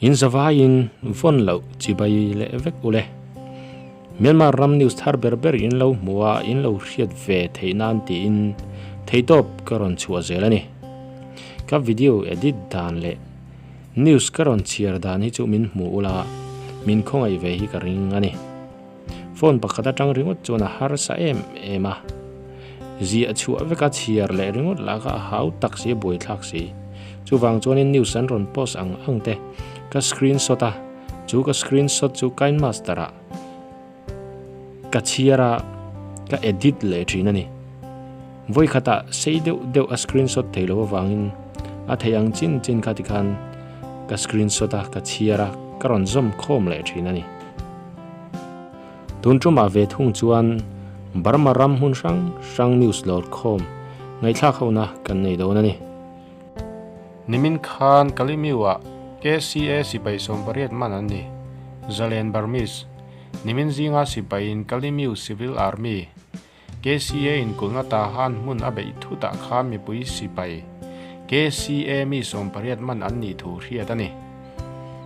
In zavaiin vawn loh chibai leh vek ule. Myanmar ram news thar ber ber in lo hmu a, in lo hriat ve theih nan tiin theihtawp ka rawn chhuah zel a ni. Ka video edit dan leh news ka rawn chhiar dan hi chu min hmu ula, min khawngaih ve hi ka ring a ni. Phone pakhat atang ringawt chuan a harsa em em a, ziah chhuah veka chhiar leh ringawt lah kha a hau tak si a buaithlak si. Chuvang chuanin news an rawn post ang ang te ka screenshot a, chu ka screenshot chu KineMaster ah ka chhiar a, ka edit leh thin a ni. Vawi khatah sei deuh deuh a screenshot thei lo avangin a theih ang chin chin kha tikhan ka screenshot a, ka chhiar a, ka rawn zawm khawm leh thin a ni. Tun tumah ve thung chuan Burma ram hmun hrang hrang news lawr khawm ngaihthlak hona kan nei dawn a ni. Nimin khan Kalimiu-ah KCA sipai 18 man an ni. Zalen Burmese, Nimin zinga sipaiin Kalimiu Civil Army, KCA inkulhna tahan hmun a beih thutah khan mipui sipai KCA mi 18 man an nih thu hriat a ni.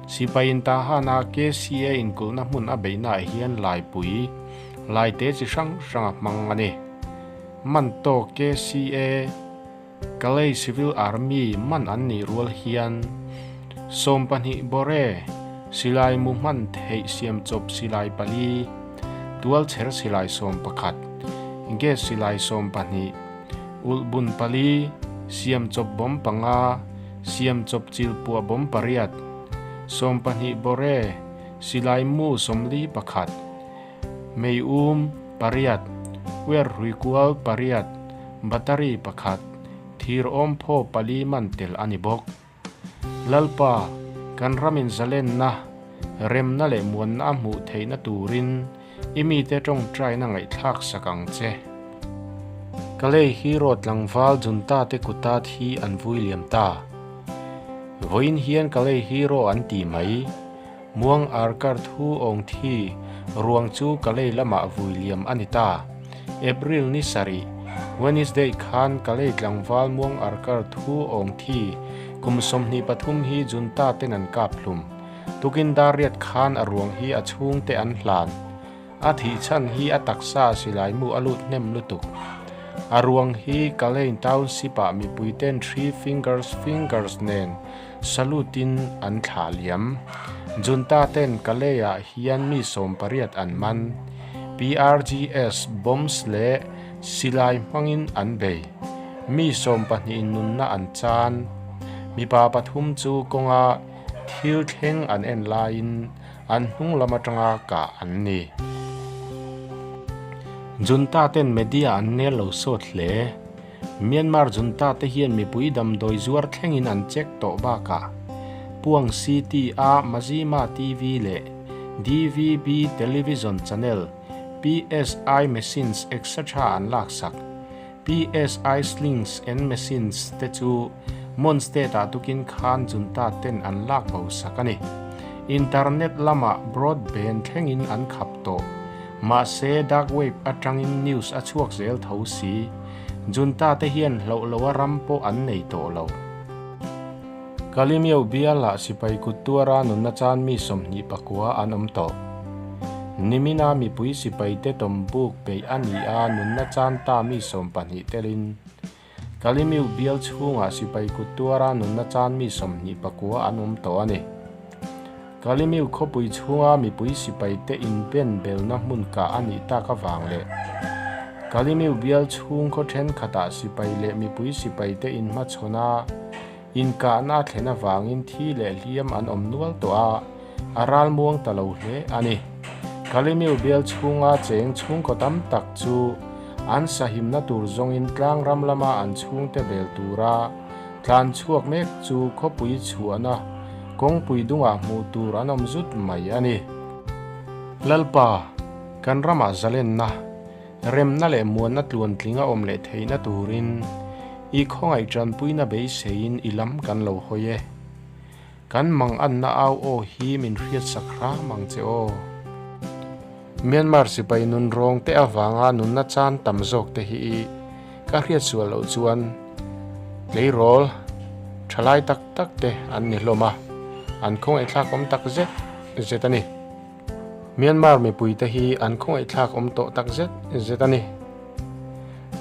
Sipaiin tahana KCA inkulhna hmun a beihnaah hian laipui, laite chi hrang hrang a hmang a ni. Man tawk KCA, Kalay Civil Army man an nih rual hian 20 bore silai mu hman theih siam chawp silai pali, tualchher silai 11, gas silai 12, ulhbun pali, siam chawp bomb panga, siam chawp chilpuah bomb pariat, 20 bore silai mu 41, Meium pariat, Uer hruikual pariat, Battery pakhat, Thir awmphaw pali man tel a ni bawk. Lalpa, kan ramin zalenna, remna leh muanna a hmuh theihna turin i mite tawngtaina ngaihthlak sak ang che. Kalei hero tlangval junta te kuta thi an vui liam ta. Vawiin hian Kalei hero an ti mai. Muang Arkar thu awng thi ruang chu Kalay lamah vui liam a ni ta. April ni sarih, Wednesday khan Kalay tlangval Muang Arkar thu awng thi kum 23 hi junta ten an kap hlum. Tukin dar riat khan a ruang hi a chhungte an hlan. A thih chhan hi a taksa silai mu a lut hnem lutuk. A ruang hi Kalain Township-ah mipuiten Three Fingers Fingers nen salute-in an thlah liam. Junta ten Kalay-ah hian mi 18 an man. PRGS bombs leh silai hmangin an bei. Mi 12 nunna an chan. Mipa pathum chu kawnga thil thleng an en laiin An hnung lam atanga kah an ni. Junta ten media an nel lo sawt hle. Myanmar junta te hian mipui damdawi zuar thlengin an check tawh bakah Puang City a Mazima TV leh DVB television channel, PSI machines etc an laksak. PSI slings and machines te chu Mon State-ah tukin khan junta ten an lak bo sak a ni. Internet lamah broadband thlengin an khap tawh. Mahse, dark web atangin news a chhuak zel tho si. Junta te hian hloh loa ram pawh an nei tawh lo. Kalimiau bialah sipai kut tuara nunna chan mi 29 an awm tawh. Nimina mipui sipaite tawmbuk peih a ni a, nunna chan ta mi 20 telin. Kalimiu bial chhungah sipai kut tuara nunna chan mi 29 an awm tawh a ni. Kalimiu khawpui chhunga mipui sipaite inben belna hmun kah a nih tak avang leh Kalimiu bial chhung khaw thenkhatah sipai leh mipui sipaite inhmachhawn a, Inkahna a thlen avangin thi leh hliam an awm nual tawh a, a ral muang ta lo hle a ni. Kalimiu bial chhunga cheng chhungkaw tam tak chu an sahimna tur zawngin tlang ram lama an chhungte bel tura tlan chhuak mek chu khawpui chhuahna kawngpui dungah hmuh tur an awm zut mai a ni. Lalpa, kan ramah zalenna Remna leh muanna tluantling a awm leh theihna turin i khawngaih tanpuina beiseiin i lam kan lo hawi e. Kan manganna au aw hi min hriatsak hram ang che aw. Myanmar sipai nun rawng te avanga nunna chan tam zawk te hi i ka hriat sual loh chuan tleirawl thalai tak tak te an ni hlawm a. An khawngaihthlak awm tak zet zet a ni. Myanmar mipuite hi an khawngaihthlak awm tawh tak zet zet a ni.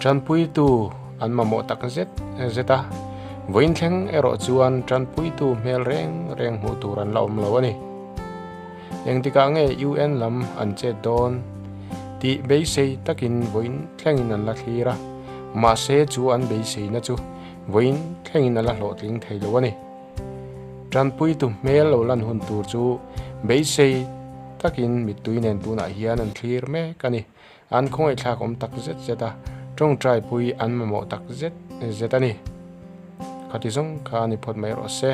Tanpuitu an mamawh tak zet zet a, vawiin thleng erawh chuan tanpuitu hmel reng reng hmuh tur an la awm lo a ni. Engtikah nge UN lam an chet dawn tih beisei takin vawiin thlengin an la thlir a, mahse chu an beiseina chu vawiin thlengin a la hlawhtling thei lo a ni. Tanpuitu hmel lo lan hun tur chu beisei takin mittui nen tunah hian an thlir mek a ni. An khawngaihthlak awm tak zet zet a, tawngtaipui an mamawh tak zet zet a ni. Khati zawng kha a ni phawt mai rawh se.